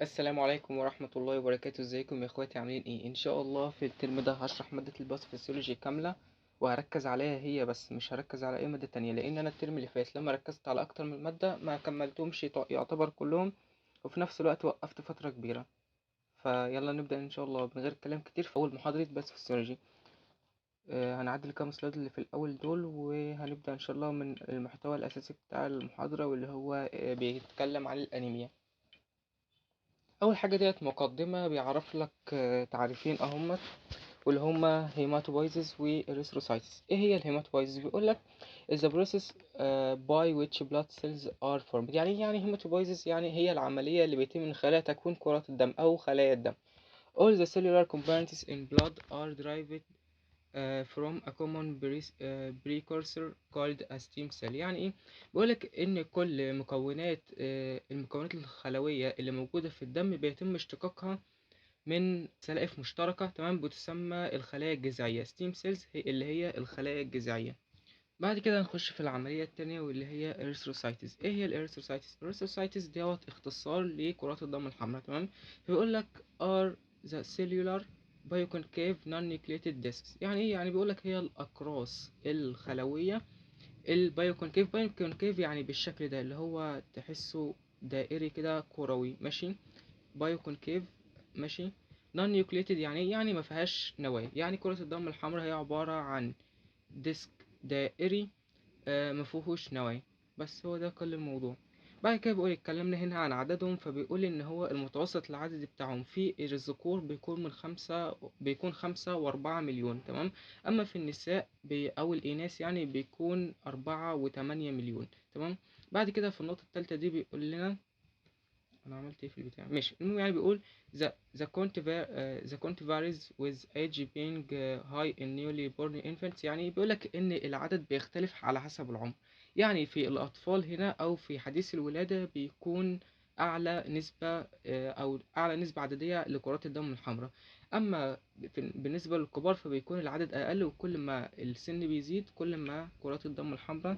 السلام عليكم ورحمة الله وبركاته. ازيكم يا اخواتي؟ عاملين ايه؟ ان شاء الله في الترم ده هشرح مادة ال pathophysiology كاملة وهركز عليها هي بس، مش هركز على اي مادة تانية، لان انا الترم اللي فات لما ركزت على اكتر من مادة ما كملتهمش يعتبر كلهم، وفي نفس الوقت وقفت فترة كبيرة. فيلا نبدأ ان شاء الله من غير كلام كتير في اول محاضرة pathophysiology. هنعدل كام slide اللي في الاول دول، وهنبدأ ان شاء الله من المحتوى الاساسي بتاع المحاضرة واللي هو بيتكلم عن الانيميا. اول حاجه ديت مقدمه بيعرف لك تعريفين اهمت، واللي هما hematopoiesis و erythrocytes. ايه هي ال hematopoiesis؟ بيقول لك is the process by which blood cells are formed. يعني hematopoiesis يعني هي العمليه اللي بيتم من خلالها تكوين كرات الدم او خلايا الدم. All the cellular components in blood are derived from a common precursor called a stem cell. يعني ايه؟ بيقولك ان كل المكونات الخلوية اللي موجودة في الدم بيتم اشتقاقها من سلائف مشتركة، تمام، بتسمى الخلايا الجذعية، stem cells هي اللي هي الخلايا الجذعية. بعد كده نخش في العملية التانية واللي هي erythrocytes. ايه هي ال erythrocytes؟ ال erythrocytes دوت اختصار لكرات الدم الحمراء، تمام. فبيقول لك are the cellular biconcave non-nucleated discs. يعني ايه؟ يعني بيقول لك هي الاقراص الخلويه ال biconcave. biconcave يعني بالشكل ده اللي هو تحسه دائري كده كروي، ماشي، biconcave، ماشي. non nucleated يعني ايه؟ يعني ما فيهاش نواه. يعني كرة الدم الحمراء هي عبارة عن disc دائري ما فيهوش نواه، بس هو ده كل الموضوع. بعد كده بيقول اتكلمنا هنا عن عددهم، فبيقول ان هو المتوسط العددي بتاعهم في الذكور بيكون من خمسة، بيكون 5.4 مليون، تمام. اما في النساء او الاناث يعني بيكون 4.8 مليون، تمام. بعد كده في النقطة التالتة دي بيقول لنا انا عملت ايه في البتاع، ماشي. المهم يعني بيقول the count varies with age being high in newly born infants. يعني بيقولك ان العدد بيختلف على حسب العمر، يعني في الاطفال هنا او في حديث الولادة بيكون اعلى نسبة او اعلى نسبة عددية لكرات الدم الحمراء. اما بالنسبة للكبار فبيكون العدد اقل، وكل ما السن بيزيد كل ما كرات الدم الحمراء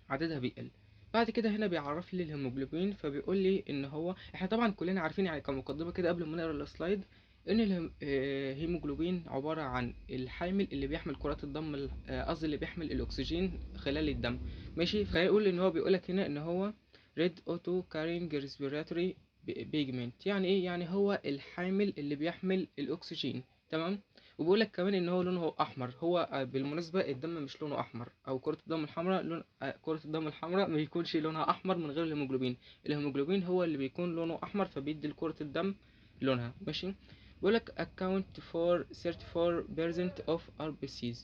عددها بيقل. بعد كده هنا بيعرف لي الهيموجلوبين، فبيقول لي ان هو احنا طبعا كلنا عارفين، يعني كمقدمه كده قبل ما نقرا ال slide، ان الهيموجلوبين عباره عن الحامل اللي بيحمل كرات الدم قصدي اللي بيحمل الاكسجين خلال الدم، ماشي. فيقول ان هو بيقول لك هنا ان هو red O2 carrying respiratory pigment. يعني ايه؟ يعني هو الحامل اللي بيحمل الاكسجين، تمام. وبيقول لك كمان ان هو لونه احمر. هو بالمناسبه الدم مش لونه احمر، او كره الدم الحمراء لون كره الدم الحمراء ما بيكونش لونها احمر من غير الهيموجلوبين. الهيموجلوبين هو اللي بيكون لونه احمر، فبيدي لكره الدم لونها، ماشي. بيقول لك account for 34% of RBCs.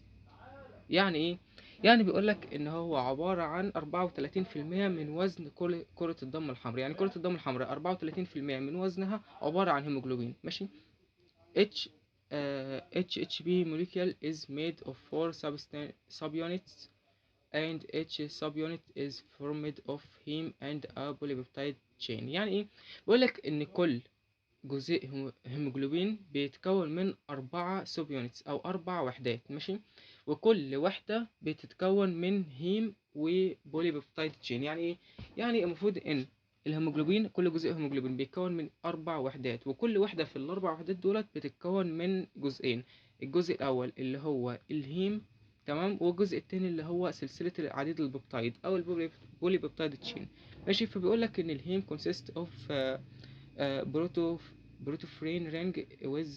يعني ايه؟ يعني بيقول لك ان هو عبارة عن 34% من وزن كل كرة الدم الحمراء. يعني كرة الدم الحمراء 34% من وزنها عبارة عن هيموجلوبين، ماشي. H HHB molecule is made of four subunits and each subunit is formed of heme and a polypeptide chain. يعني ايه؟ بيقولك ان كل جزيء هيموجلوبين بيتكون من 4 subunits او 4 وحدات، ماشي، وكل وحدة بتتكون من heme و polypeptide chain. يعني ايه؟ يعني المفروض ان الهيموجلوبين كل جزيء هيموجلوبين بيتكون من 4 وحدات، وكل وحدة في الاربع وحدات دولت بتتكون من جزئين، الجزء الاول اللي هو ال heme، تمام، والجزء التاني اللي هو سلسلة العديد البيبتايد او ال polypeptide chain، ماشي. فبيقول لك ان ال heme consist of protoporphyrin ring with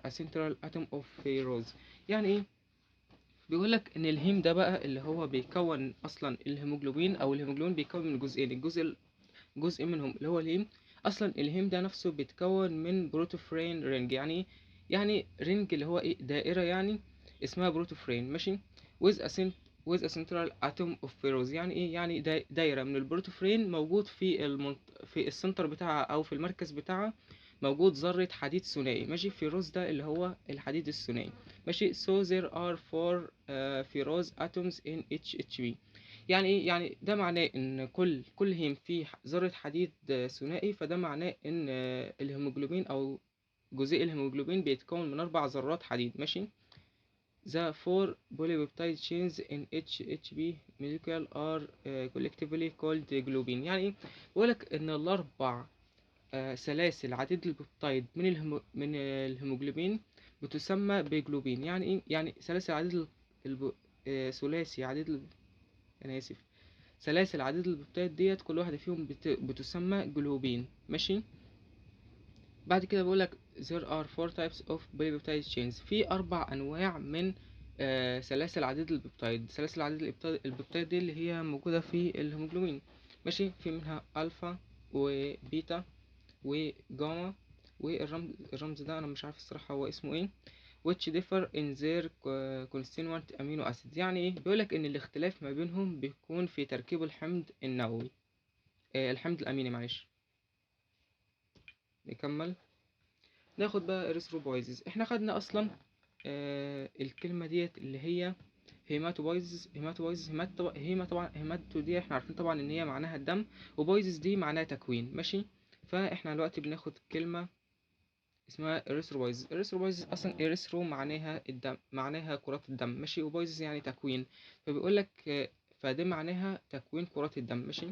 a central atom of ferrous. يعني ايه؟ بيقول لك ان ال heme ده بقى اللي هو بيكون اصلا الهيموجلوبين، او الهيموجلوبين بيكون من جزئين، جزء منهم اللي هو ال heme. اصلا ال heme ده نفسه بيتكون من protoporphyrin ring. يعني ايه؟ يعني ring اللي هو ايه؟ دائرة يعني اسمها بروتوفرين، ماشي، with a central atom of ferrous. يعني ايه؟ يعني دايرة من البروتوفرين موجود في ال center بتاعها او في المركز بتاعها موجود ذرة حديد ثنائي، ماشي. ferrous ده اللي هو الحديد الثنائي، ماشي. so there are four ferrous atoms in each HB. يعني ايه؟ يعني ده معناه ان كل heme فيه ذرة حديد ثنائي، فده معناه ان الهيموجلوبين او جزيء الهيموجلوبين بيتكون من 4 ذرات حديد، ماشي. The four polypeptide chains in each HB molecule are collectively called globin. يعني ايه؟ بيقولك ان الاربع سلاسل عديد ال peptide من الهيموجلوبين بتسمى بجلوبين. يعني ايه؟ يعني سلاسل عديد الب... ثلاثي عديد انا اسف، سلاسل عديد ال peptide ديت كل واحدة فيهم بتسمى جلوبين. ماشي. بعد كده بيقولك there are four types of polypeptide chains، في 4 أنواع من سلاسل عديد ال peptide. سلاسل عديد ال peptide دي اللي هي موجودة في الهيموجلوبين. ماشي. في منها ألفا وبيتا وجاما، والرمز الرمز ده أنا مش عارف الصراحة هو اسمه إيه، which differ in their constituent amino acids. يعني إيه؟ بيقولك إن الاختلاف ما بينهم بيكون في تركيب الحمض النووي، الحمض الأميني، معلش. نكمل، ناخد بقى erythropoiesis. احنا خدنا اصلا الكلمة ديت اللي هي hematopoiesis. hematopoiesis، hema طبعا، hemato دي احنا عارفين طبعا ان هي معناها الدم، و poiesis دي معناها تكوين. ماشي. فاحنا دلوقتي بناخد كلمة اسمها erythropoiesis. erythropoiesis اصلا erythro معناها الدم، معناها كرات الدم. ماشي. و poiesis يعني تكوين، فبيقول لك، فده معناها تكوين كرات الدم. ماشي.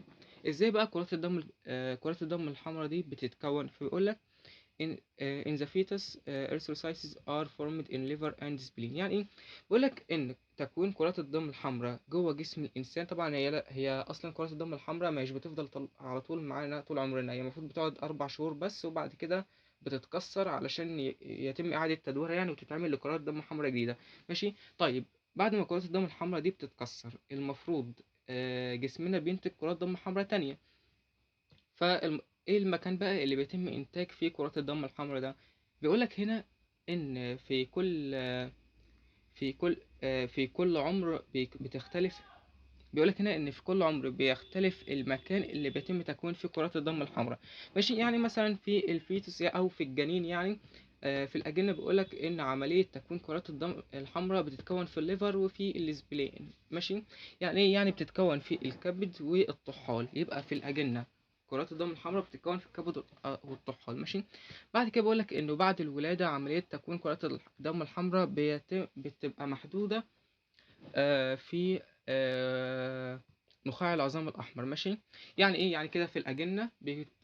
ازاي بقى كرات الدم، كرات الدم الحمراء دي بتتكون؟ فبيقول لك in the fetus، erythrocytes are formed in liver and spleen. يعني ايه؟ بيقول لك ان تكوين كرات الدم الحمراء جوه جسم الانسان، طبعا هي لا، هي اصلا كرات الدم الحمراء مش بتفضل على طول معانا طول عمرنا، هي المفروض بتقعد 4 شهور بس، وبعد كده بتتكسر علشان يتم اعاده تدويرها يعني، وتتعمل لكرات دم حمراء جديدة. ماشي. طيب بعد ما كرات الدم الحمراء دي بتتكسر، المفروض جسمنا بينتج كرات دم حمراء تانية. ايه المكان بقى اللي بيتم انتاج فيه كرات الدم الحمراء ده؟ بيقولك هنا ان في كل عمر بتختلف. بيقولك هنا ان في كل عمر بيختلف المكان اللي بيتم تكوين فيه كرات الدم الحمراء. ماشي. يعني مثلا في ال fetus او في الجنين يعني، في الاجنة بيقولك ان عملية تكوين كرات الدم الحمراء بتتكون في ال liver وفي ال spleen. ماشي. يعني ايه؟ يعني بتتكون في الكبد والطحال. يبقى في الاجنة كرات الدم الحمراء بتتكون في الكبد والطحال. ماشي. بعد كده بيقولك انه بعد الولادة عملية تكوين كرات الدم الحمراء بتبقى محدودة، في نخاع العظام الأحمر. ماشي. يعني إيه؟ يعني كده في الأجنة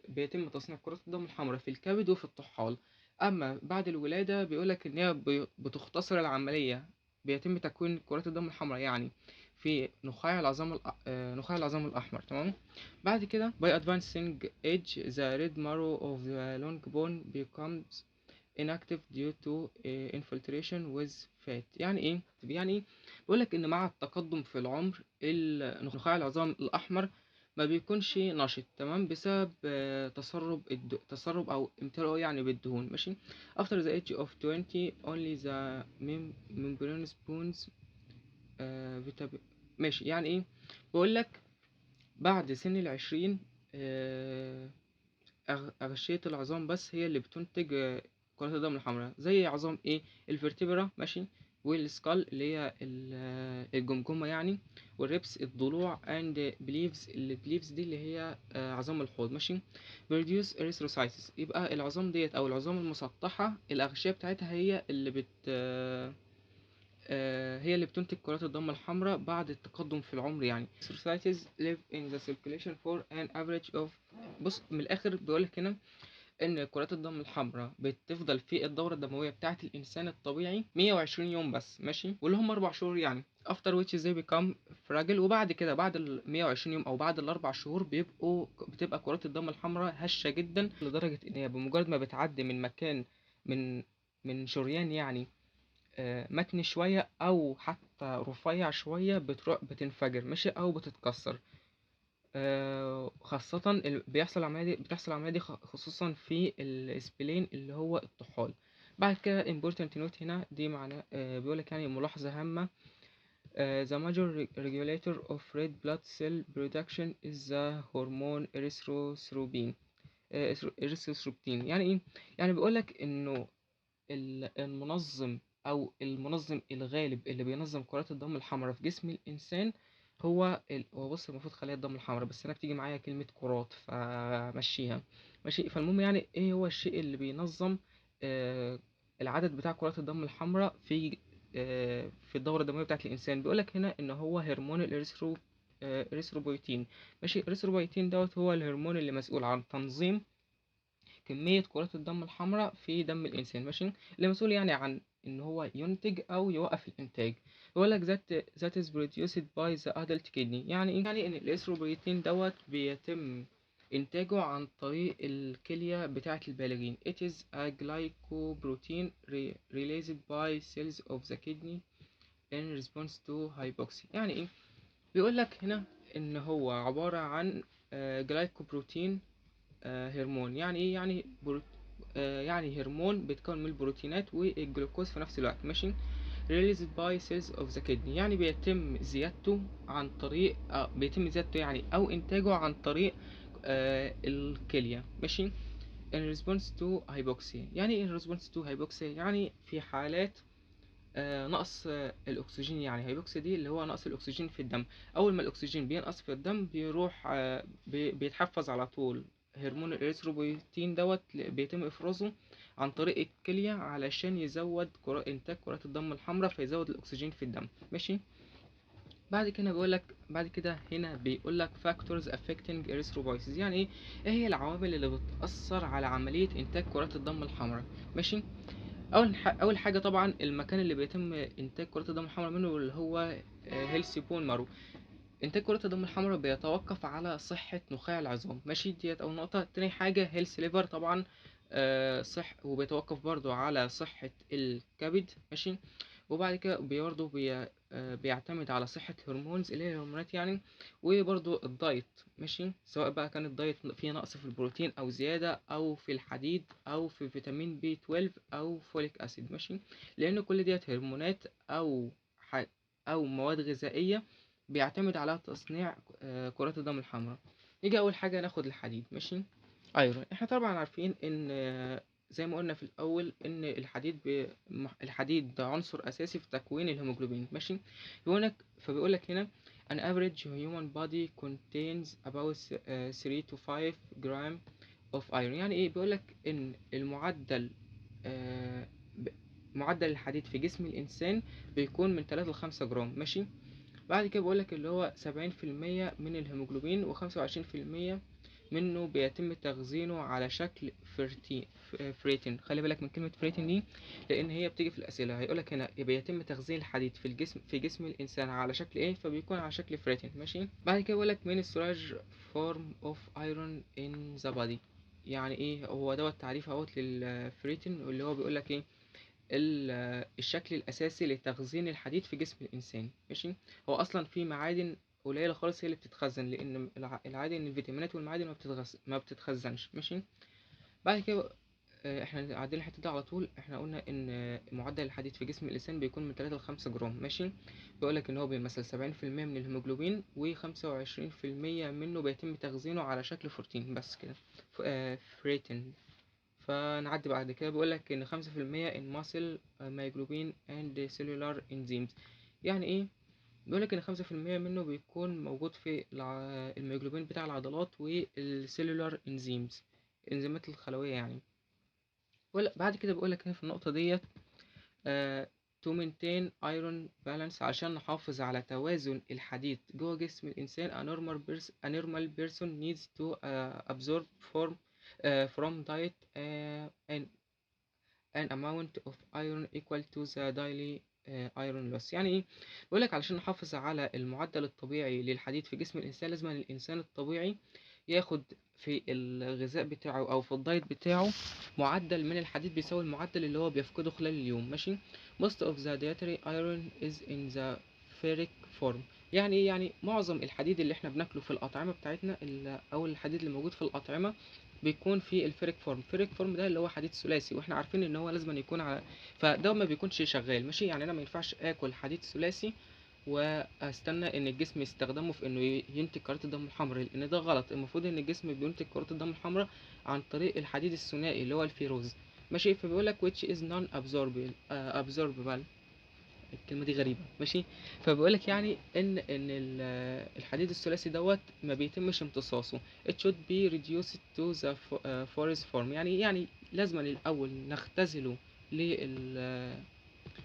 بيتم تصنيع كرات الدم الحمراء في الكبد وفي الطحال. أما بعد الولادة بيقولك إن هي بتختصر العملية، بيتم تكوين كرات الدم الحمراء يعني في نخاع العظام نخاع العظام الأحمر. تمام. بعد كده by advancing age the red marrow of the long bone becomes inactive due to infiltration with fat. يعني إيه؟ يعني إيه؟ بيقولك إن مع التقدم في العمر نخاع العظام الأحمر ما بيكونش نشط، تمام، بسبب تسرب أو امتلاءه يعني بالدهون. ماشي. After the age of 20 only the membranous bones، ماشي. يعني إيه؟ بيقولك بعد سن 20، أغشية العظام بس هي اللي بتنتج، كرات الدم الحمراء، زي عظام إيه؟ ال vertebra، ماشي، وال skull اللي هي الجمجمة يعني، وال ribs الضلوع، and pelvis، ال pelvis دي اللي هي، عظام الحوض. ماشي. produce erythrocytes، يبقى العظام ديت أو العظام المسطحة الأغشية بتاعتها هي اللي بت، هي اللي بتنتج كرات الدم الحمراء بعد التقدم في العمر يعني. Erythrocytes live in the circulation for an average of، بص من الآخر بيقولك هنا إن كرات الدم الحمراء بتفضل في الدورة الدموية بتاعة الإنسان الطبيعي 120 يوم بس، ماشي، واللي هم 4 شهور يعني. After which they become fragile، وبعد كده بعد ال 120 يوم أو بعد الأربع شهور بتبقى كرات الدم الحمراء هشة جدا، لدرجة إن هي بمجرد ما بتعدي من مكان، من شريان يعني، متني شوية أو حتى رفيع شوية، بتنفجر، ماشي، أو بتتكسر. خاصة بيحصل العملية دي، بتحصل العملية دي خصوصا في ال spleen اللي هو الطحال. بعد كده important note هنا دي معناه، بيقولك يعني ملاحظة هامة، the major regulator of red blood cell production is the hormone erythropoietin. يعني ايه؟ يعني بيقولك انه المنظم او المنظم الغالب اللي بينظم كرات الدم الحمراء في جسم الانسان هو هو بص المفروض خلايا الدم الحمراء، بس انا بتيجي معايا كلمة كرات فمشيها، ماشي. فالمهم يعني ايه هو الشيء اللي بينظم، العدد بتاع كرات الدم الحمراء في الدورة الدموية بتاعت الإنسان؟ بيقولك هنا إن هو هرمون الإريثروبويتين، ماشي. الإريثروبويتين دوت هو الهرمون اللي مسؤول عن تنظيم كمية كرات الدم الحمراء في دم الإنسان، ماشي. اللي مسؤول يعني عن إن هو ينتج أو يوقف الإنتاج. يقول لك that is produced by the adult kidney. يعني إيه؟ يعني إن الإريثروبويتين دوت بيتم إنتاجه عن طريق الكلية بتاعة البالغين. It is a glycoprotein released by cells of the kidney in response to hypoxia. يعني إيه؟ بيقول لك هنا إن هو عبارة عن glycoprotein هرمون. يعني إيه؟ يعني يعني هرمون بيتكون من البروتينات والجلوكوز في نفس الوقت، ماشي. released by cells of the kidney، يعني بيتم زيادته عن طريق بيتم زيادته يعني أو إنتاجه عن طريق الكلية، ماشي. in response to hypoxia. يعني إيه in response to hypoxia؟ يعني في حالات نقص الأكسجين. يعني hypoxia دي اللي هو نقص الأكسجين في الدم. أول ما الأكسجين بينقص في الدم بيروح بيتحفز على طول هرمون الإريثروبويتين دوت، بيتم إفرازه عن طريق الكلية علشان يزود إنتاج كرات الدم الحمراء، فيزود الأكسجين في الدم، ماشي. بعد كده بيقول لك، بعد كده هنا بيقول لك factors affecting erythropoiesis. يعني ايه؟ ايه هي العوامل اللي بتأثر على عملية إنتاج كرات الدم الحمراء، ماشي. اول حاجة طبعا المكان اللي بيتم إنتاج كرات الدم الحمراء منه اللي هو healthy bone marrow. إنتاج كرات الدم الحمراء بيتوقف على صحة نخاع العظام، ماشي. ديت أول نقطة. تاني حاجة healthy liver طبعا، صح، وبيتوقف برضو على صحة الكبد، ماشي. وبعد كده برضه بيعتمد على صحة ال hormones اللي هي الهرمونات يعني، وبرضه ال diet، ماشي. سواء بقى كان ال diet فيه نقص في البروتين أو زيادة أو في الحديد أو في فيتامين بي 12 أو folic acid، ماشي. لأن كل ديت هرمونات أو مواد غذائية بيعتمد على تصنيع كرات الدم الحمراء. نيجي أول حاجة ناخد الحديد، ماشي. iron. احنا طبعا عارفين ان زي ما قلنا في الاول ان الحديد ده عنصر اساسي في تكوين الهيموجلوبين، ماشي. فبيقول لك هنا an average human body contains about 3 to 5 gram of iron. يعني ايه؟ بيقول لك ان معدل الحديد في جسم الانسان بيكون من 3 ل 5 جرام، ماشي. بعد كده بيقول لك اللي هو سبعين في المية من الهيموجلوبين وخمسة وعشرين في المية منه بيتم تخزينه على شكل فريتين. خلي بالك من كلمة فريتين دي لأن هي بتيجي في الأسئلة. هيقولك هنا بيتم تخزين الحديد في جسم الإنسان على شكل إيه؟ فبيكون على شكل فريتين، ماشي. بعد كده بيقولك main storage form of iron in the body. يعني إيه؟ هو دوت تعريف أهوت للفريتين اللي هو بيقولك إيه؟ الشكل الأساسي لتخزين الحديد في جسم الإنسان، ماشي. هو أصلا في معادن قليلة خالص هي اللي بتتخزن، لأن العادي إن الفيتامينات والمعادن ما بتتخزنش، ماشي. بعد كده، إحنا عدينا الحتة دي على طول. إحنا قلنا إن معدل الحديد في جسم الإنسان بيكون من 3 ل 5 جرام، ماشي. بيقولك إن هو بيمثل سبعين في المية من الهيموجلوبين وخمسة وعشرين في المية منه بيتم تخزينه على شكل فورتين بس كده، فريتين. فنعدي بعد كده بيقولك إن خمسة في المية in muscle، myoglobin and cellular enzymes. يعني إيه؟ بيقولك إن خمسة في المية منه بيكون موجود في الميوجلوبين بتاع العضلات وال cellular enzymes، الإنزيمات الخلوية يعني. بعد كده بيقولك هنا في النقطة ديت، to maintain iron balance، عشان نحافظ على توازن الحديد جوه جسم الإنسان، a normal person needs to absorb from diet an amount of iron equal to the daily iron loss. يعني ايه؟ بيقولك علشان نحافظ على المعدل الطبيعي للحديد في جسم الإنسان لازم الإنسان الطبيعي ياخد في الغذاء بتاعه أو في الدايت بتاعه معدل من الحديد بيساوي المعدل اللي هو بيفقده خلال اليوم، ماشي. Most of the dietary iron is in the ferric form. يعني ايه؟ يعني معظم الحديد اللي احنا بناكله في الأطعمة بتاعتنا أو الحديد اللي موجود في الأطعمة بيكون في ال ferric form. ferric form ده اللي هو حديد ثلاثي، واحنا عارفين ان هو لازم يكون على، فده ما بيكونش شغال، ماشي. يعني انا ما ينفعش اكل حديد ثلاثي واستنى ان الجسم يستخدمه في انه ينتج كرات الدم الحمراء، لان ده غلط. المفروض ان الجسم بينتج كرات الدم الحمراء عن طريق الحديد الثنائي اللي هو ال ferrous، ماشي. فبيقول لك which is non absorbable. الكلمة دي غريبة، ماشي. فبيقول لك يعني ان الحديد الثلاثي دوت ما بيتمش امتصاصه، it should be reduced to the ferrous form. يعني لازم الاول نختزله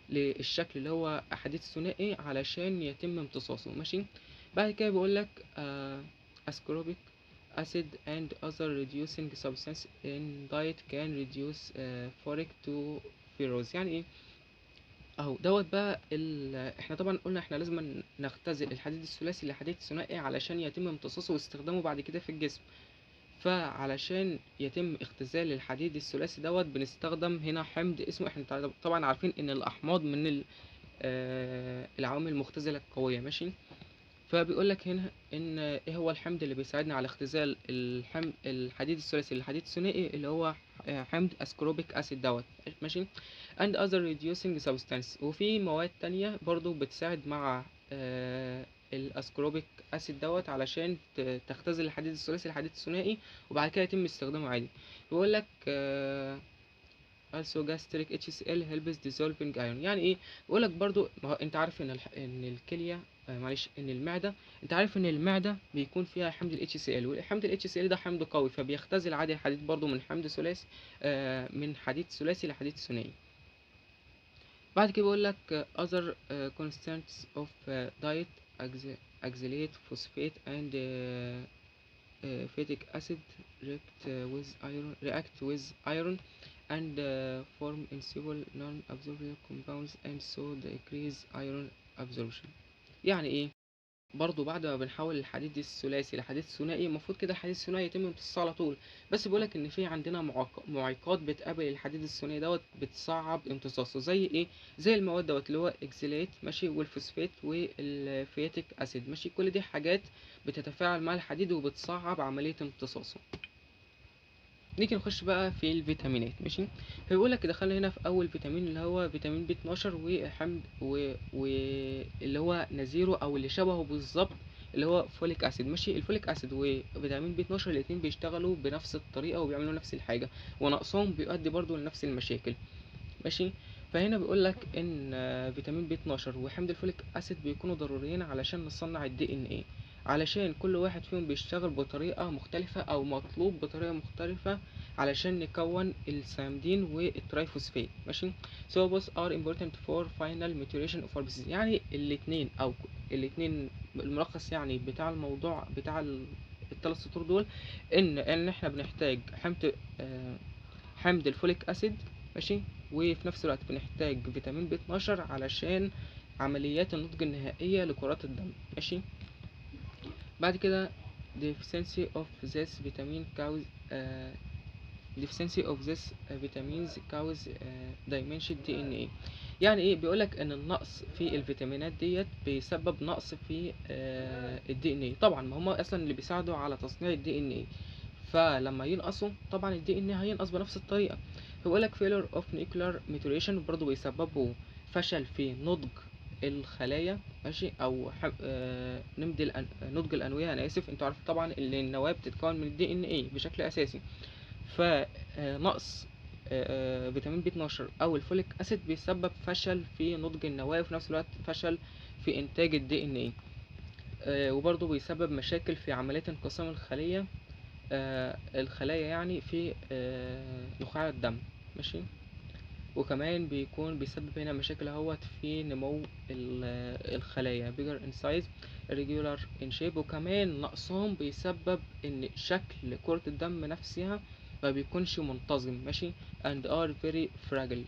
للشكل اللي هو حديد ثنائي علشان يتم امتصاصه، ماشي. بعد كده بيقول لك ascorbic acid and other reducing substance in diet can reduce ferric to ferrous. يعني ايه؟ اهو دوت بقى احنا طبعا قلنا احنا لازم نختزل الحديد الثلاثي لحديد ثنائي علشان يتم امتصاصه واستخدامه بعد كده في الجسم. فعلشان يتم اختزال الحديد الثلاثي دوت بنستخدم هنا حمض اسمه، احنا طبعا عارفين ان الاحماض من العوامل المختزله القويه، ماشي. فبيقول لك هنا ان ايه هو الحمض اللي بيساعدنا على اختزال الحديد الثلاثي للحديد الثنائي، اللي هو حمض ascorbic acid دوت، ماشي. and other reducing substance. وفي مواد تانية برضو بتساعد مع ال ascorbic acid دوت علشان تختزل الحديد الثلاثي للحديد الثنائي وبعد كده يتم استخدامه عادي. بيقول لك also gastric HCl helps dissolving iron. يعني ايه؟ بيقول لك برضو، ما هو انت عارف ان ان الكليه، معلش، ان المعده، انت عارف ان المعده بيكون فيها حمض ال HCl، والحمض ال HCl ده حمض قوي، فبيختزل عادي الحديد برضو من حمض ثلاثي، من حديد ثلاثي لحديد ثنائي. بعد كده بيقول لك other constituents of diet oxalate phosphate and phytic acid react with iron and form insoluble non-absorbable compounds and so decrease iron absorption. يعني ايه؟ برضو بعد ما بنحول الحديد الثلاثي لحديد ثنائي المفروض كده الحديد الثنائي يتم امتصاصه على طول، بس بيقولك ان في عندنا معيقات بتقابل الحديد الثنائي دوت بتصعب امتصاصه. زي ايه؟ زي المواد دوت اللي هو oxalate، ماشي، وال phosphate وال phytic acid، ماشي. كل دي حاجات بتتفاعل مع الحديد وبتصعب عملية امتصاصه. نيجي نخش بقى في الفيتامينات، ماشي. فبيقول لك دخلنا هنا في اول فيتامين اللي هو فيتامين بي 12 وحمض واللي هو نظيره او اللي شبهه بالظبط اللي هو folic acid، ماشي. ال folic acid وفيتامين بي 12 الاتنين بيشتغلوا بنفس الطريقه وبيعملوا نفس الحاجه، ونقصهم بيؤدي برضو لنفس المشاكل، ماشي. فهنا بيقول لك ان فيتامين بي 12 وحمض ال folic acid بيكونوا ضروريين علشان نصنع ال DNA، علشان كل واحد فيهم بيشتغل بطريقة مختلفة أو مطلوب بطريقة مختلفة علشان نكون ال thymidine وال triphosphate، ماشي. so both are important for final maturation of RBCs. يعني الاتنين أو الاتنين الملخص يعني بتاع الموضوع بتاع الثلاث سطور دول ان احنا بنحتاج حمض ال folic acid، ماشي، وفي نفس الوقت بنحتاج فيتامين بي 12 علشان عمليات النضج النهائية لكرات الدم، ماشي. بعد كده deficiency of this vitamin cause deficiency of this vitamins cause diminished DNA. يعني ايه؟ بيقولك ان النقص في الفيتامينات ديت بيسبب نقص في ال DNA. طبعا ما هما اصلا اللي بيساعدوا على تصنيع ال DNA، فلما ينقصوا طبعا ال DNA هينقص بنفس الطريقه. فبيقولك failure of nuclear maturation برضو بيسببوا فشل في نضج الخلايا، ماشي، او نضج الانويه، انا اسف. انتوا عارفين طبعا ان النواه بتتكون من ال DNA بشكل اساسي، فنقص فيتامين بي 12 او ال folic acid بيسبب فشل في نضج النواه، وفي نفس الوقت فشل في انتاج ال DNA، وبرضه بيسبب مشاكل في عملية انقسام الخلايا يعني في نخاع الدم، ماشي. وكمان بيكون بيسبب هنا مشاكل اهوت في نمو الخلايا bigger in size irregular in shape. وكمان نقصهم بيسبب ان شكل كرة الدم نفسها ما بيكونش منتظم، ماشي، and are very fragile.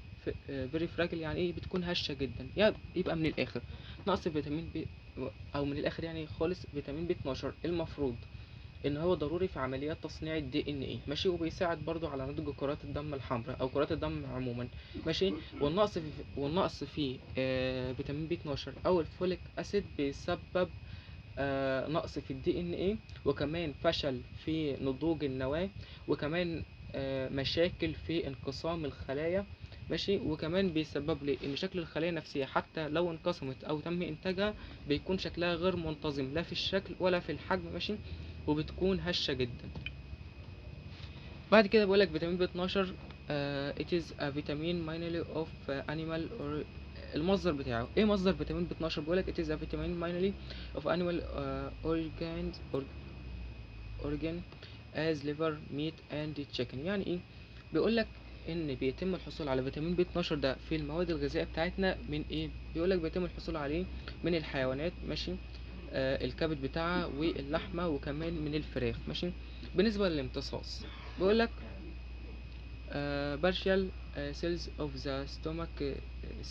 Very fragile يعني ايه؟ بتكون هشة جدا. يبقى من الاخر نقص فيتامين بي، او من الاخر يعني خالص فيتامين بي 12 المفروض ان هو ضروري في عمليات تصنيع ال DNA، ماشي، وبيساعد برضو على نضج كرات الدم الحمراء او كرات الدم عموما، ماشي. والنقص في فيتامين بي 12 او ال folic acid بيسبب نقص في ال DNA، وكمان فشل في نضوج النواة، وكمان مشاكل في انقسام الخلايا، ماشي. وكمان بيسبب لي ان شكل الخلايا نفسها حتى لو انقسمت او تم انتاجها بيكون شكلها غير منتظم، لا في الشكل ولا في الحجم، ماشي، وبتكون هشة جدا. بعد كده بقولك فيتامين بي 12 it is a vitamin mainly of animal or المصدر بتاعه ايه؟ مصدر فيتامين بي 12 بيقولك it is a vitamin mainly of animal organs organ as liver meat and chicken. يعني ايه؟ بيقولك ان بيتم الحصول على فيتامين بي 12 ده في المواد الغذائية بتاعتنا من ايه؟ بيقولك بيتم الحصول عليه من الحيوانات، ماشي، الكبد بتاعها واللحمة وكمان من الفراخ، ماشي. بالنسبة للامتصاص بيقولك partial cells of the stomach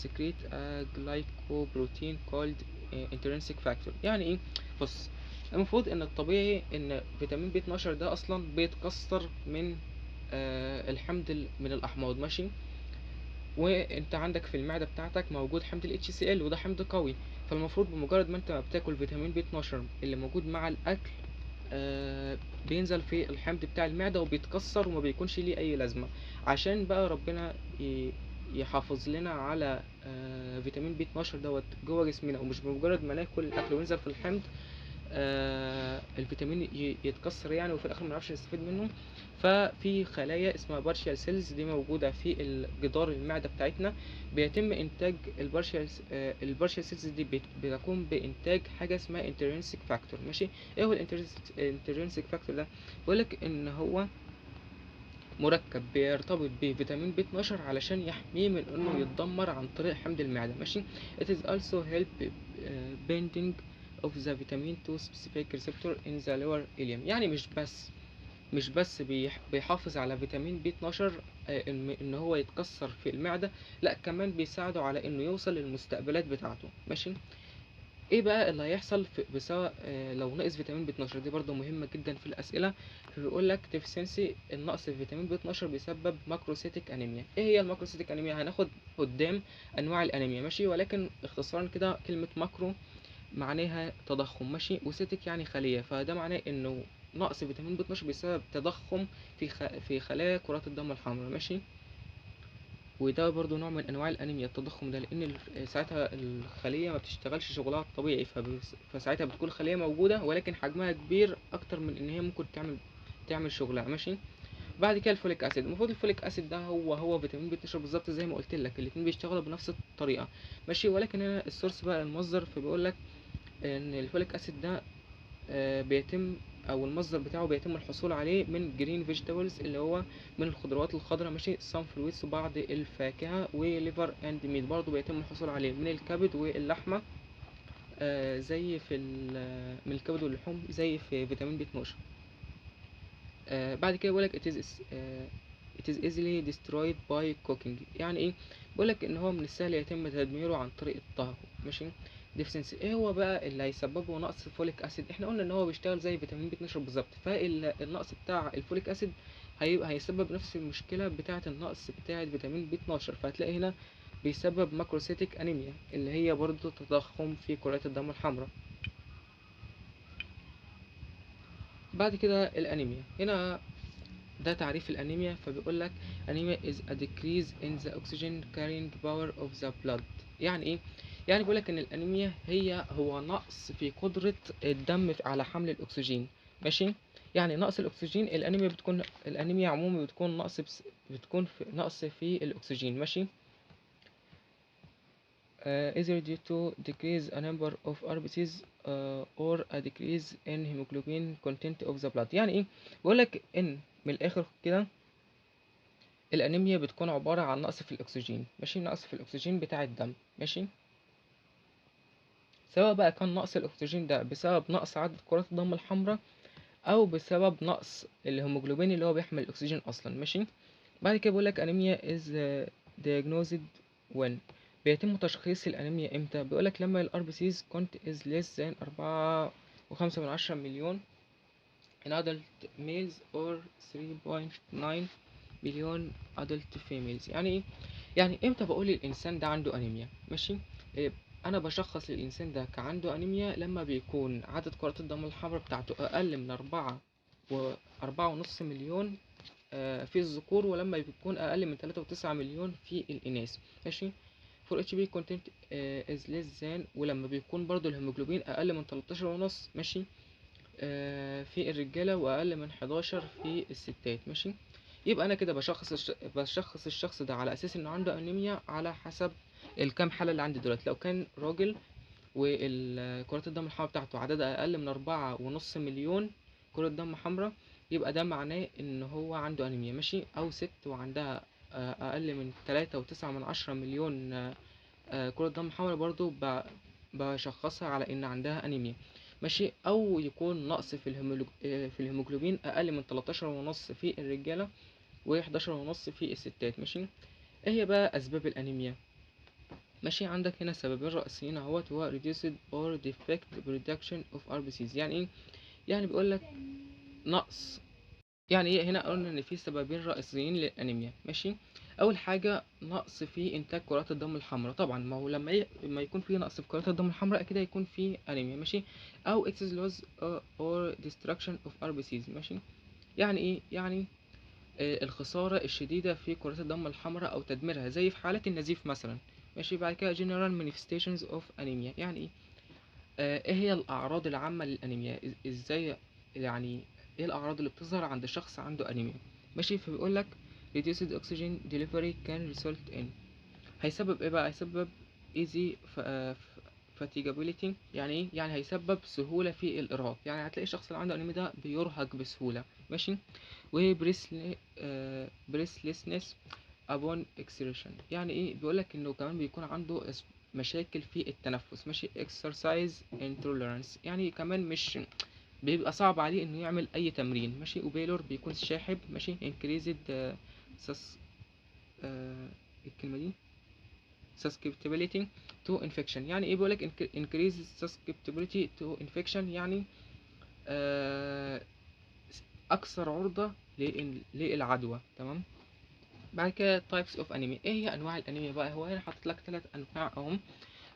secrete a glycoprotein called intrinsic factor. يعني ايه؟ بص، المفروض ان الطبيعي ان فيتامين بي 12 ده اصلا بيتكسر من الحمض من الاحماض، ماشي. وانت عندك في المعدة بتاعتك موجود حمض ال HCl، وده حمض قوي، فالمفروض بمجرد ما انت بتاكل فيتامين بي 12 اللي موجود مع الاكل بينزل في الحمض بتاع المعدة وبيتكسر وما بيكونش ليه اي لازمة. عشان بقى ربنا يحافظ لنا على فيتامين بي 12 دوت جوه جسمنا، ومش بمجرد ما ناكل الاكل وينزل في الحمض الفيتامين يتكسر يعني، وفي الاخر ما نعرفش نستفيد منه. ففي خلايا اسمها parietal cells دي موجودة في الجدار المعدة بتاعتنا، بيتم انتاج ال parietal cells دي بتقوم بانتاج حاجة اسمها intrinsic factor، ماشي. ايه هو ال intrinsic factor ده؟ بيقولك ان هو مركب بيرتبط بفيتامين بي 12 علشان يحميه من انه يتدمر عن طريق حمض المعدة، ماشي. It is also help binding of the vitamin to specific receptor in the lower ileum. يعني مش بس بيحافظ على فيتامين بي 12، ان هو يتكسر في المعدة، لا كمان بيساعده على انه يوصل للمستقبلات بتاعته، ماشي. ايه بقى اللي هيحصل بسبب لو نقص فيتامين بي 12؟ دي برضو مهمة جدا في الأسئلة. فبيقول لك deficiency النقص في فيتامين بي 12 بيسبب macrocytic anemia. ايه هي ال macrocytic anemia؟ هناخد قدام انواع الانيميا، ماشي، ولكن اختصارا كده كلمة macro معناها تضخم، ماشي، و cytic يعني خلية، فده معناه انه نقص فيتامين بي 12 بيسبب تضخم في خلايا كرات الدم الحمراء، ماشي. وده برضو نوع من انواع الانيميا التضخم ده، لان ساعتها الخلية ما بتشتغلش شغلها الطبيعي، فساعتها بتكون الخلية موجودة ولكن حجمها كبير اكتر من ان هي ممكن تعمل شغلها، ماشي. بعد كده ال folic acid، المفروض ال folic acid ده هو فيتامين بي 12 بالظبط زي ما قلت لك، الاتنين بيشتغلوا بنفس الطريقة، ماشي، ولكن هنا ال source بقى المصدر، فبيقول لك ان ال folic acid ده، بيتم او المصدر بتاعه بيتم الحصول عليه من green vegetables اللي هو من الخضروات الخضراء، ماشي، some fruits وبعض الفاكهة، و liver and meat برضو بيتم الحصول عليه من الكبد واللحمة، زي في من الكبد واللحوم زي في فيتامين بي 12. بعد كده بيقولك it is easily destroyed by cooking. يعني ايه؟ بيقولك ان هو من السهل يتم تدميره عن طريق الطهي، ماشي. deficiency ايه هو بقى اللي هيسببه نقص folic acid؟ احنا قلنا ان هو بيشتغل زي فيتامين بي 12 بالظبط، فالنقص بتاع ال folic acid هيسبب نفس المشكلة بتاعه النقص بتاعه فيتامين بي 12، فهتلاقي هنا بيسبب macrocytic anemia اللي هي برضو تضخم في كرات الدم الحمراء. بعد كده الانيميا، هنا ده تعريف الانيميا، فبيقول لك anemia is a decrease in the oxygen carrying power of the blood. يعني ايه؟ يعني بيقول لك ان الانيميا هو نقص في قدرة الدم على حمل الاكسجين، ماشي. يعني نقص الاكسجين، الانيميا بتكون، الانيميا عموما بتكون نقص بس، بتكون في نقص في الاكسجين، ماشي. Either due to decrease a number of RBCs، or a decrease in hemoglobin content of the blood. يعني ايه؟ بيقول لك ان من الاخر كده الانيميا بتكون عبارة عن نقص في الاكسجين، ماشي، نقص في الاكسجين بتاع الدم، ماشي. سواء بقى كان نقص الاكسجين ده بسبب نقص عدد كرات الدم الحمراء او بسبب نقص الهيموجلوبين اللي هو بيحمل الاكسجين اصلا، ماشي. بعد كده بيقول لك anemia is diagnosed when. بيتم تشخيص الانيميا امتى؟ بيقول لك لما ال RBCs count is less than أربعة وخمسة من عشرة مليون in adult males or 3.9 مليون adult females. يعني ايه؟ يعني امتى بقول الانسان ده عنده انيميا؟ ماشي، انا بشخص الانسان ده كعنده انيميا لما بيكون عدد كرات الدم الحمراء بتاعته اقل من أربعة وأربعة ونص مليون، في الذكور، ولما بيكون اقل من 3.9 مليون في الاناث، ماشي. for HB content، is less than، ولما بيكون برضو الهيموجلوبين اقل من تلتاشر ونص، ماشي، في الرجالة، واقل من 11 في الستات، ماشي. يبقى انا كده بشخص الشخص ده على اساس انه عنده انيميا على حسب الكام حالة اللي عندي دلوقتي. لو كان راجل وكرات الدم الحمراء بتاعته عددها اقل من أربعة ونص مليون كرة دم حمراء، يبقى ده معناه ان هو عنده انيميا، ماشي. او ست وعندها، اقل من تلاتة وتسعة من عشرة مليون، كرة دم حمراء، برضو بشخصها على ان عندها انيميا، ماشي. ماشي، او يكون نقص في في الهيموجلوبين اقل من 13.5 في الرجالة و11.5 في الستات. ماشي، ايه هي بقى اسباب الانيميا؟ ماشي، عندك هنا سببين رئيسيين اهوت، هو reduced or defect production of RBCs. يعني ايه؟ يعني بيقول لك نقص، يعني ايه؟ هنا قلنا ان في سببين رئيسيين للانيميا. ماشي، اول حاجة نقص في انتاج كرات الدم الحمراء، طبعا ما هو لما ما يكون في نقص في كرات الدم الحمراء كده يكون في انيميا. ماشي، او excess loss or destruction of RBCs. ماشي، يعني ايه؟ يعني الخسارة الشديدة في كرات الدم الحمراء او تدميرها زي في حالات النزيف مثلا. ماشي، بعد كده general manifestations of anemia. يعني ايه؟ ايه هي الاعراض العامة للانيميا؟ ازاي يعني ايه الاعراض اللي بتظهر عند شخص عنده انيميا؟ ماشي، فبيقول لك reduced oxygen delivery can result in، هيسبب ايه بقى؟ هيسبب easy fatigability. يعني ايه؟ يعني هيسبب سهولة في الارهاق، يعني هتلاقي الشخص اللي عنده انيميا ده بيرهق بسهولة. ماشي، و breathlessness upon exertion. يعني ايه؟ بيقولك انه كمان بيكون عنده مشاكل في التنفس. ماشي، exercise intolerance، يعني كمان مش بيبقى صعب عليه انه يعمل اي تمرين. ماشي، و pallor بيكون شاحب. ماشي، increased الكلمة دي susceptibility to infection. يعني ايه؟ بيقولك increased susceptibility to infection، يعني اكثر عرضة للعدوى. تمام، بعد كده types of anemia. ايه هي انواع الانيميا بقى؟ هو هنا حاطط لك 3 انواع اهم.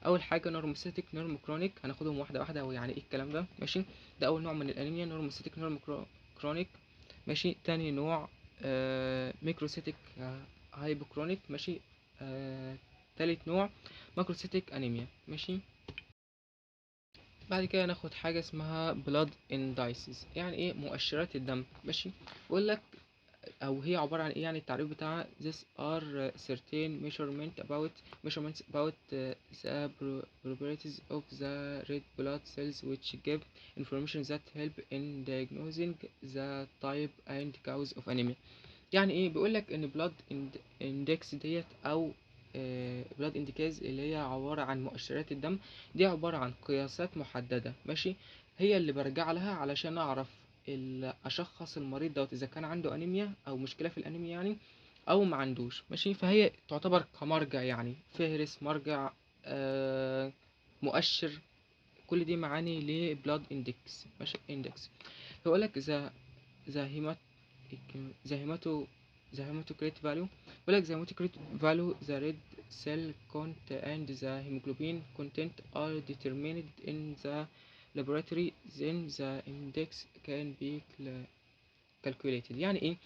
اول حاجة normocytic normochromic، هناخدهم واحدة واحدة، هو يعني ايه الكلام ده؟ ماشي، ده اول نوع من الانيميا normocytic normochromic. ماشي، تاني نوع microcytic hypochromic. ماشي، تالت نوع macrocytic anemia. ماشي، بعد كده ناخد حاجة اسمها blood indices. يعني ايه؟ مؤشرات الدم. ماشي، بيقول لك او هي عبارة عن ايه؟ يعني التعريف بتاعها this are certain measurements about the properties of the red blood cells which give information that help in diagnosing the type and cause of anemia. يعني ايه؟ بيقول لك ان blood index ديت او blood indices اللي هي عبارة عن مؤشرات الدم دي عبارة عن قياسات محددة. ماشي، هي اللي برجع لها علشان اعرف اشخص المريض دوت اذا كان عنده انيميا او مشكلة في الانيميا يعني او ما عندوش. ماشي، فهي تعتبر كمرجع، يعني فهرس مرجع، مؤشر، كل دي معاني ل blood index. ماشي، index بيقول لك the hemato the hematocrit value. بيقول لك the hematocrit value the red cell count and the hemoglobin content are determined in the laboratory, then the index can be calculated. يعني ايه؟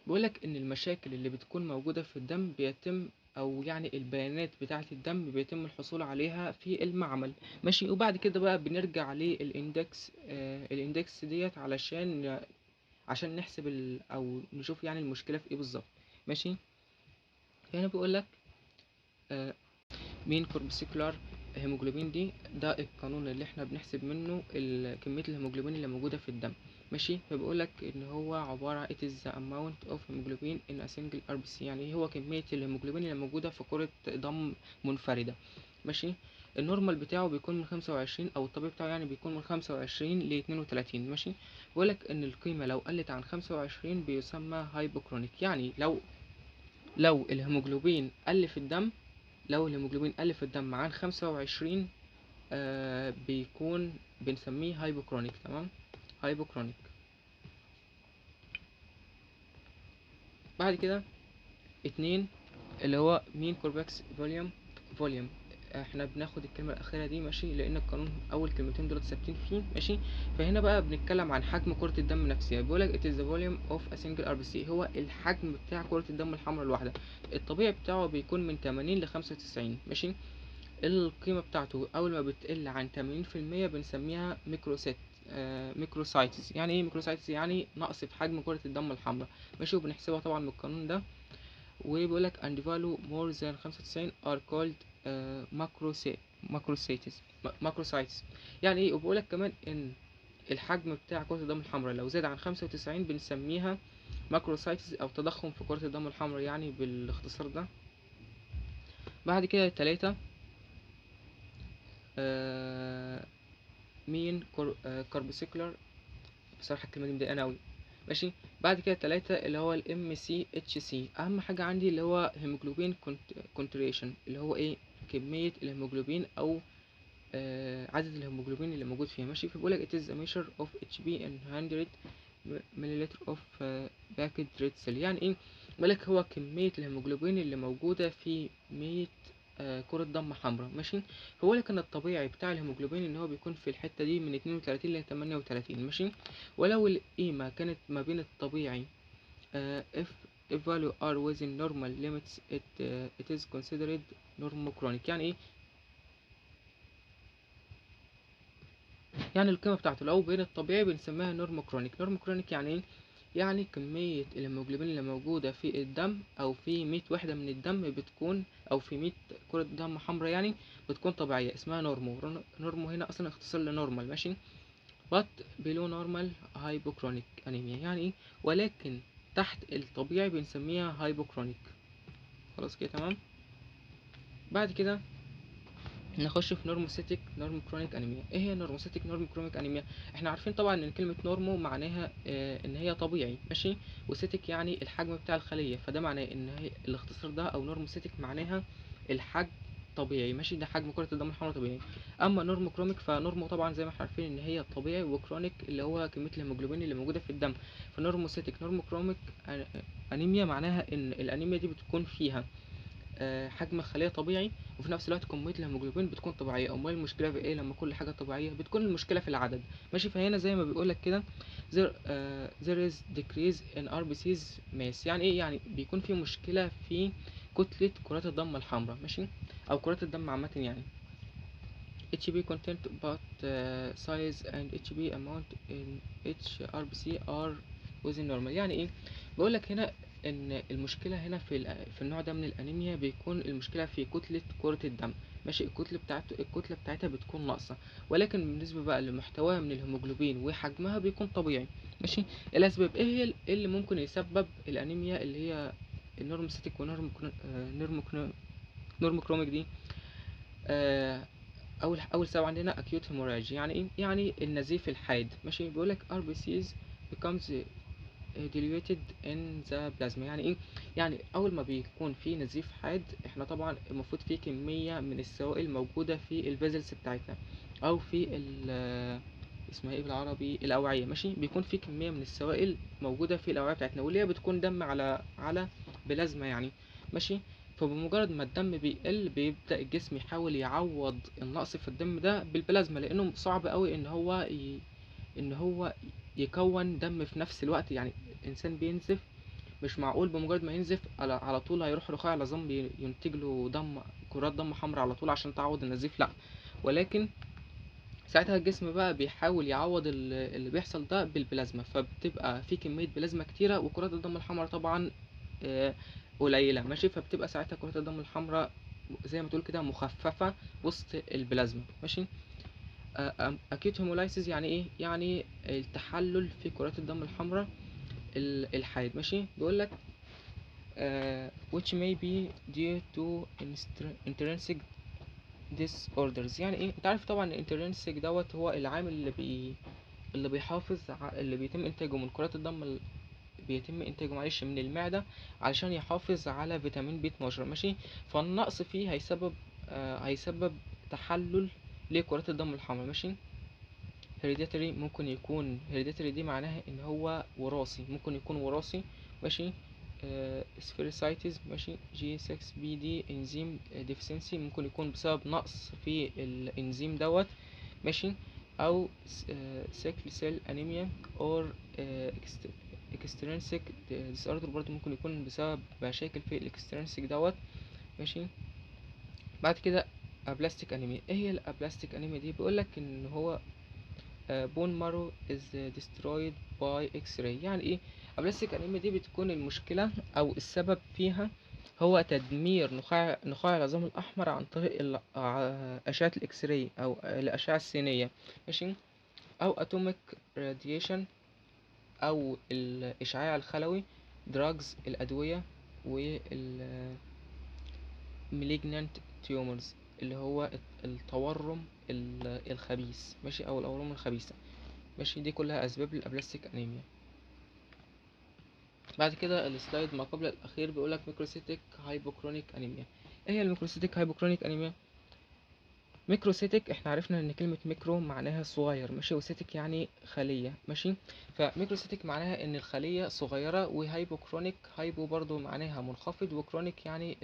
بيقول لك ان المشاكل اللي بتكون موجودة في الدم بيتم، او يعني البيانات بتاعة الدم بيتم الحصول عليها في المعمل. ماشي، وبعد كده بقى بنرجع لل index، ال index ديت عشان نحسب او نشوف يعني المشكلة في ايه بالظبط. ماشي، هنا بيقول لك mean corpuscular hemoglobin دي ده القانون اللي احنا بنحسب منه كمية الهيموجلوبين اللي موجودة في الدم. ماشي، فبيقول لك ان هو عبارة عن it is the amount of hemoglobin in a single RBC. يعني هو كمية الهيموجلوبين اللي موجودة في كرة دم منفردة. ماشي، ال normal بتاعه بيكون من 25، او الطبيعي بتاعه يعني بيكون من 25 ل 32. ماشي، بيقول لك ان القيمة لو قلت عن 25 بيسمى hypochromic. يعني لو الهيموجلوبين قل في الدم، لو الهيموجلوبين قل في الدم عن 25، بيكون بنسميه hypochromic. تمام، hypochromic. بعد كده 2 اللي هو mean corpuscular volume، احنا بناخد الكلمة الأخيرة دي. ماشي، لأن القانون أول كلمتين دول ثابتين فيه. ماشي، فهنا بقى بنتكلم عن حجم كرة الدم نفسها. بيقولك it is the volume of a single RBC، هو الحجم بتاع كرة الدم الحمراء الواحدة. الطبيعي بتاعه بيكون من 80 ل 95. ماشي، القيمة بتاعته أول ما بتقل عن تمانين في المية بنسميها microcytes. يعني ايه microcytes؟ يعني نقص في حجم كرة الدم الحمراء. ماشي، وبنحسبها طبعا من القانون ده. وبيقولك and value more than 95 are called macrocytes. يعني ايه؟ وبيقولك كمان ان الحجم بتاع كرة الدم الحمراء لو زاد عن 95 بنسميها macrocytes او تضخم في كرة الدم الحمراء، يعني بالاختصار ده. بعد كده 3، mean corpuscular، بصراحة الكلمة دي مضايقاني أوي. ماشي. بعد كده 3 اللي هو ال MCHC، أهم حاجة عندي اللي هو hemoglobin concentration، اللي هو إيه؟ كمية الهيموجلوبين أو عدد الهيموجلوبين اللي موجود فيها. ماشي. فبيقولك it is a measure of HB in 100 milliliter of packed red cell. يعني ايه؟ بيقولك هو كمية الهيموجلوبين اللي موجودة في 100 كرة دم حمراء. ماشي. فبيقولك ان الطبيعي بتاع الهيموجلوبين ان هو بيكون في الحتة دي من 32 ل 38. ماشي. ولو القيمة كانت ما بين الطبيعي، if value are within normal limits it is considered normochromic. يعني ايه؟ يعني القيمة بتاعته لو بين الطبيعي بنسميها normochromic. normochromic يعني ايه؟ يعني كمية الهيموجلوبين اللي موجودة في الدم أو في 100 وحدة من الدم بتكون، أو في 100 كرة دم حمراء يعني بتكون طبيعية، اسمها normo. Normo هنا أصلا اختصار ل normal. ماشي. but below normal hypochromic anemia. يعني ايه؟ ولكن تحت الطبيعي بنسميها hypochromic. خلاص كده تمام. بعد كده نخش في normocytic normochromic anemia. ايه هي normocytic normochromic anemia؟ احنا عارفين طبعا ان كلمة normo معناها ان هي طبيعي، ماشي، و cytic يعني الحجم بتاع الخلية، فده معناه ان هي الاختصار ده او normocytic معناها الحجم طبيعي، ماشي، ده حجم كره الدم الحمراء طبيعي. اما normochromic ف normo طبعا زي ما احنا عارفين ان هي طبيعي، و chromic اللي هو كمية الهيموجلوبين اللي موجودة في الدم. ف normocytic normochromic انيميا معناها ان الانيميا دي بتكون فيها حجم الخلية طبيعي، وفي نفس الوقت كمية الهيموجلوبين بتكون طبيعية. امال المشكلة في ايه لما كل حاجة طبيعية؟ بتكون المشكلة في العدد، ماشي. فهنا زي ما بيقولك كده there is decrease in RBCs mass. يعني ايه؟ يعني بيكون في مشكلة في كتلة كرات الدم الحمراء، ماشي، او كرات الدم عامة يعني. HB content but size and HB amount in each RBC are within normal. يعني ايه؟ بيقولك هنا ان المشكلة هنا في النوع ده من الانيميا بيكون المشكلة في كتلة كره الدم، ماشي، الكتلة بتاعتها بتكون ناقصه، ولكن بالنسبة بقى لمحتواها من الهيموجلوبين وحجمها بيكون طبيعي، ماشي. الاسباب ايه هي اللي ممكن يسبب الانيميا اللي هي ال normocytic normochromic دي؟ اول سبب عندنا acute hemorrhage. يعني ايه؟ يعني النزيف الحاد، ماشي. بيقولك RBCs becomes diluted in the plasma. يعني ايه؟ يعني اول ما بيكون في نزيف حاد احنا طبعا المفروض في كمية من السوائل موجودة في ال vessels بتاعتنا او في اسمها ايه بالعربي، الاوعية، ماشي. بيكون في كمية من السوائل موجودة في الاوعية بتاعتنا واللي هي بتكون دم على بلازما يعني، ماشي. فبمجرد ما الدم بيقل بيبدأ الجسم يحاول يعوض النقص في الدم ده بالبلازما، لانه صعب قوي ان هو يكون دم في نفس الوقت. يعني انسان بينزف مش معقول بمجرد ما ينزف على طول هيروح رخاء العظام ينتج له دم، كرات دم حمراء على طول عشان تعوض النزيف، لا. ولكن ساعتها الجسم بقى بيحاول يعوض اللي بيحصل ده بالبلازما، فبتبقى في كمية بلازما كتيرة وكرات الدم الحمراء طبعا قليلة، ماشي. فبتبقى ساعتها كرات الدم الحمراء زي ما تقول كده مخففة وسط البلازما، ماشي. acute hemolysis يعني ايه؟ يعني التحلل في كرات الدم الحمراء الحاد، ماشي. بيقول لك which may be due to intrinsic disorders. يعني ايه؟ انت عارف طبعا intrinsic دوت هو العامل اللي بيحافظ اللي بيتم انتاجه من كرات الدم بيتم انتاجه معلش من المعدة علشان يحافظ على فيتامين بي 12، ماشي. فالنقص فيه هيسبب تحلل لكرات الدم الحمراء، ماشي. hereditary ممكن يكون hereditary دي معناها ان هو وراثي، ممكن يكون وراثي، ماشي. Spherocytes، ماشي، G6PD enzyme deficiency ممكن يكون بسبب نقص في الانزيم دوت، ماشي. او sickle cell anemia or extrinsic disorder برضو ممكن يكون بسبب مشاكل في ال extrinsic دوت، ماشي. بعد كده aplastic anemia. ايه هي ال aplastic anemia دي؟ بيقولك ان هو bone marrow is destroyed by x-ray. يعني ايه aplastic anemia دي؟ بتكون المشكلة او السبب فيها هو تدمير نخاع العظام الاحمر عن طريق اشعة ال X-ray او الاشعة السينية، ماشي، او atomic radiation او الاشعاع الخلوي، drugs الادوية، وال malignant tumors. اللي هو التورم الخبيث، ماشي، او الاورام الخبيثة، ماشي. دي كلها اسباب لل aplastic anemia. بعد كده ال slide ما قبل الاخير بيقولك microcytic hypochromic anemia. ايه هي ال microcytic hypochromic anemia؟ microcytic احنا عرفنا ان كلمة ميكرو معناها صغير، ماشي، و cytic يعني خلية، ماشي. ف microcytic معناها ان الخلية صغيرة، و hypochromic hypo برضو معناها منخفض، و chromic يعني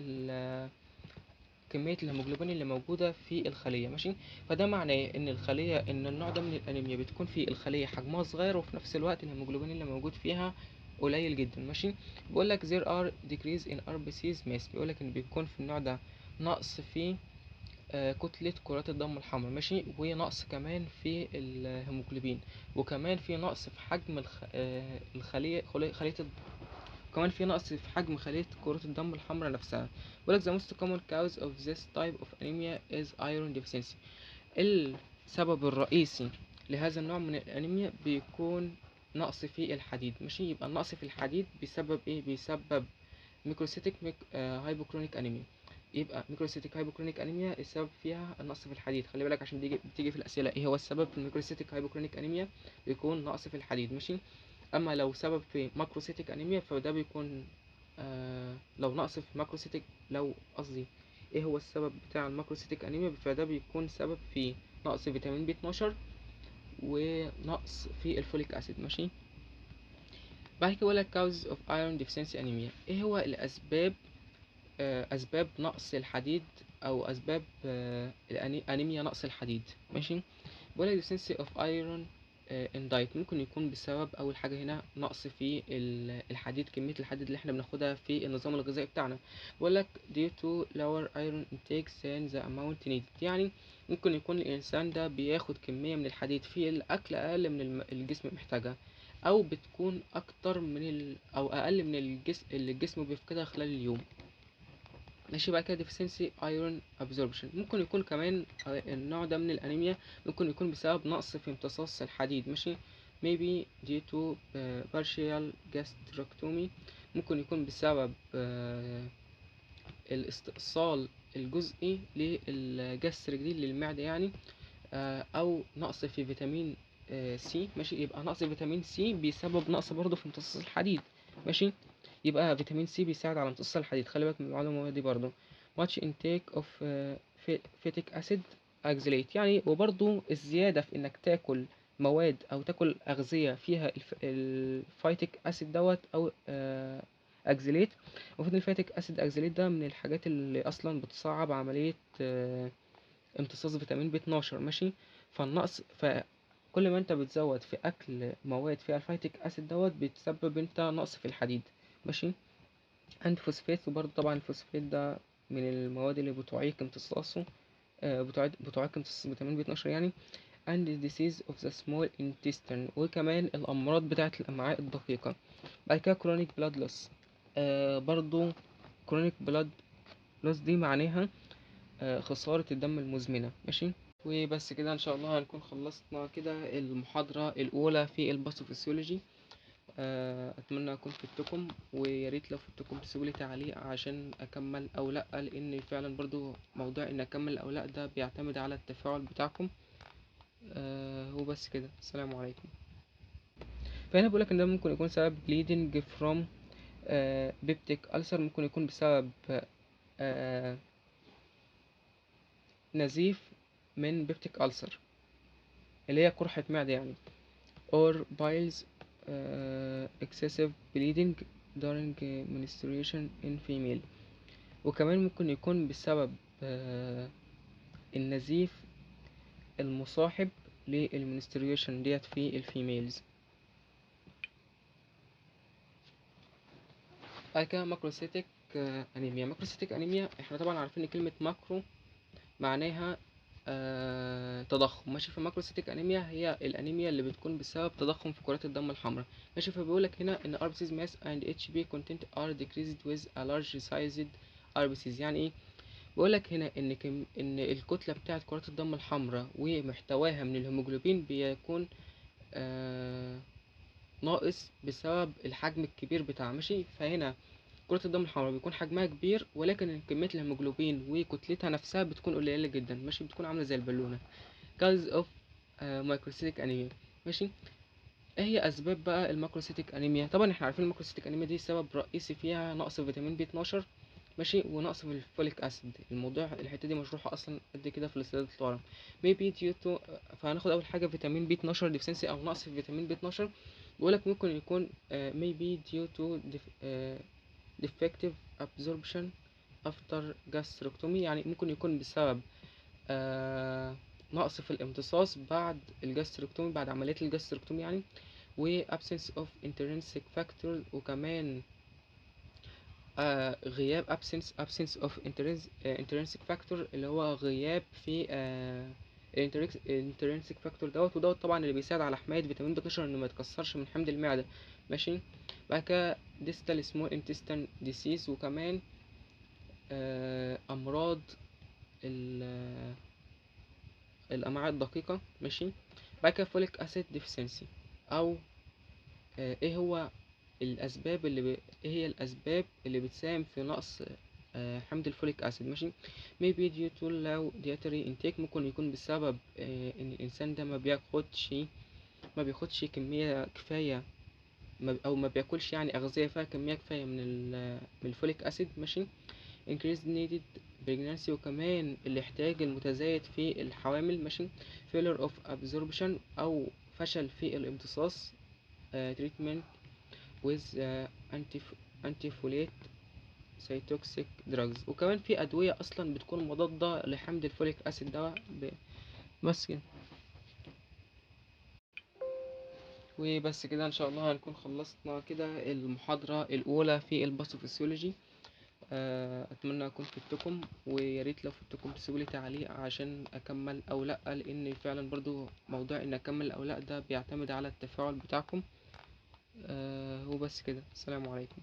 كمية الهيموجلوبين اللي موجودة في الخلية، ماشي. فده معناه ان الخلية، ان النوع ده من الانيميا بتكون في الخلية حجمها صغير، وفي نفس الوقت الهيموجلوبين اللي موجود فيها قليل جدا، ماشي. بيقول لك there are decrease in RBCs mass، بيقول لك ان بيكون في النوع ده نقص في كتلة كرات الدم الحمراء، ماشي، ونقص كمان في الهيموجلوبين، وكمان في نقص في حجم الخلية، خلية كمان في نقص في حجم خلية كرات الدم الحمراء نفسها. بيقولك the most common cause of this type of anemia is iron deficiency. السبب الرئيسي لهذا النوع من الأنيميا بيكون نقص في الحديد، ماشي. يبقى النقص في الحديد بيسبب ايه؟ بيسبب microcytic hypochromic anemia. يبقى microcytic hypochromic anemia السبب فيها النقص في الحديد. خلي بالك عشان بتيجي في الأسئلة، ايه هو السبب في ال microcytic hypochromic anemia؟ بيكون نقص في الحديد، ماشي. اما لو سبب في macrocytic anemia فده بيكون لو نقص في macrocytic، لو قصدي ايه هو السبب بتاع ال macrocytic anemia، فده بيكون سبب في نقص فيتامين B 12 ونقص في ال folic acid، ماشي. بعد كده بيقول لك causes of iron deficiency anemia. ايه هو الاسباب، اسباب نقص الحديد او اسباب انيميا نقص الحديد، ماشي. بيقول لك deficiency of iron in diet، ممكن يكون بسبب اول حاجه هنا نقص في الحديد، كميه الحديد اللي احنا بناخدها في النظام الغذائي بتاعنا. بيقول لك due to lower iron intake than the amount needed، يعني ممكن يكون الانسان ده بياخد كميه من الحديد في الاكل اقل من الجسم محتاجها، او بتكون اكتر من او اقل من الجسم اللي الجسم بيفقدها خلال اليوم، ماشي. بعد كده deficiency iron absorption، ممكن يكون كمان النوع ده من الانيميا ممكن يكون بسبب نقص في امتصاص الحديد، ماشي. maybe due to partial gastrectomy، ممكن يكون بسبب الاستئصال الجزئي لل gastric دي للمعدة يعني، او نقص في فيتامين سي، ماشي. يبقى نقص فيتامين سي بيسبب نقص برضه في امتصاص الحديد، ماشي. يبقى فيتامين سي بيساعد على امتصاص الحديد، خلي بالك من المعلومة دي برضه. much intake of phytic acid oxalate، يعني وبرضه الزيادة في انك تاكل مواد او تاكل اغذية فيها ال phytic acid دوت او oxalate. المفروض ال phytic acid oxalate ده من الحاجات اللي اصلا بتصعب عملية امتصاص فيتامين B 12، ماشي. فكل ما انت بتزود في اكل مواد فيها ال phytic acid دوت بتسبب انت نقص في الحديد، ماشي. and phosphate، وبرضه طبعا الفوسفات ده من المواد اللي بتعيق امتصاصه، بتعيق امتصاص فيتامين B 12 يعني. and disease of the small intestine، وكمان الأمراض بتاعة الأمعاء الدقيقة. بعد كده chronic blood loss، برضو chronic blood loss دي معناها خسارة الدم المزمنة، ماشي. وبس كده إن شاء الله هنكون خلصنا كده المحاضرة الأولى في ال pathophysiology. أتمنى أكون فدتكم، ويا ريت لو فدتكم تسيبوا لي تعليق عشان أكمل أو لأ، لأن فعلا برضو موضوع إن أكمل أو لأ ده بيعتمد على التفاعل بتاعكم. وبس كده، السلام عليكم. فهنا بيقولك إن ده ممكن يكون سبب bleeding from peptic ulcer، ممكن يكون بسبب نزيف من peptic ulcer اللي هي قرحة معدة يعني، or piles excessive bleeding during menstruation in female. وكمان ممكن يكون بسبب النزيف المصاحب لل menstruation ديت في ال females. بعد كده macrocytic anemia. macrocytic anemia احنا طبعا عارفين ان كلمة macro معناها تضخم، ماشي. ف macrocytic anemia هي الانيميا اللي بتكون بسبب تضخم في كرات الدم الحمراء، ماشي. فبيقولك هنا ان RBCs mass and HB content are decreased with a large sized RBCs. يعني ايه؟ بيقولك هنا ان الكتلة بتاعت كرات الدم الحمراء ومحتواها من الهيموجلوبين بيكون ناقص بسبب الحجم الكبير بتاعها، ماشي. فهنا كرة الدم الحمراء بيكون حجمها كبير، ولكن كمية الهيموجلوبين وكتلتها نفسها بتكون قليلة جدا، ماشي، بتكون عاملة زي البالونة. cause of microcytic anemia. ماشي، ايه هي اسباب بقى ال microcytic anemia؟ طبعا احنا عارفين ال microcytic anemia دي سبب رئيسي فيها نقص فيتامين B 12، ماشي، ونقص في ال folic acid. الموضوع الحتة دي مشروحه اصلا قد كده في السلايد الطوارئ. may be due to، فهناخد اول حاجة فيتامين B 12 deficiency او نقص في فيتامين B 12. بيقولك ممكن يكون may be due to defective absorption after gastrectomy، يعني ممكن يكون بسبب نقص في الامتصاص بعد ال gastrectomy، بعد عملية ال gastrectomy يعني، و absence of intrinsic factor، وكمان غياب absence of intrinsic factor اللي هو غياب في intrinsic factor دوت، ودوت طبعا اللي بيساعد على حماية فيتامين B 12 انه ما يتكسرش من حمض المعدة. ماشي، بعد كده distal small intestine disease، وكمان امراض الامعاء الدقيقة. ماشي، بعد كده folic acid deficiency، او ايه هو الاسباب اللي ايه هي الاسباب اللي بتساهم في نقص حمض ال folic acid؟ ماشي، may be due to low dietary intake، ممكن يكون بسبب ان الانسان ده ما بياخدش كمية كفاية، او ما بياكلش يعني اغذية فيها كمية كفاية من ال folic acid. ماشي، increased needed pregnancy، وكمان الاحتياج المتزايد في الحوامل. ماشي، failure of absorption او فشل في الامتصاص، treatment with antifolate cytotoxic drugs، وكمان في ادوية اصلا بتكون مضادة لحمض ال folic acid ده بس كده. وبس كده ان شاء الله هنكون خلصنا كده المحاضرة الاولى في ال pathophysiology. اتمنى اكون فدتكم، ويا ريت لو فدتكم تسيبوا لي تعليق عشان اكمل او لا، لان فعلا برضو موضوع ان اكمل او لا ده بيعتمد على التفاعل بتاعكم. وبس كده، السلام عليكم.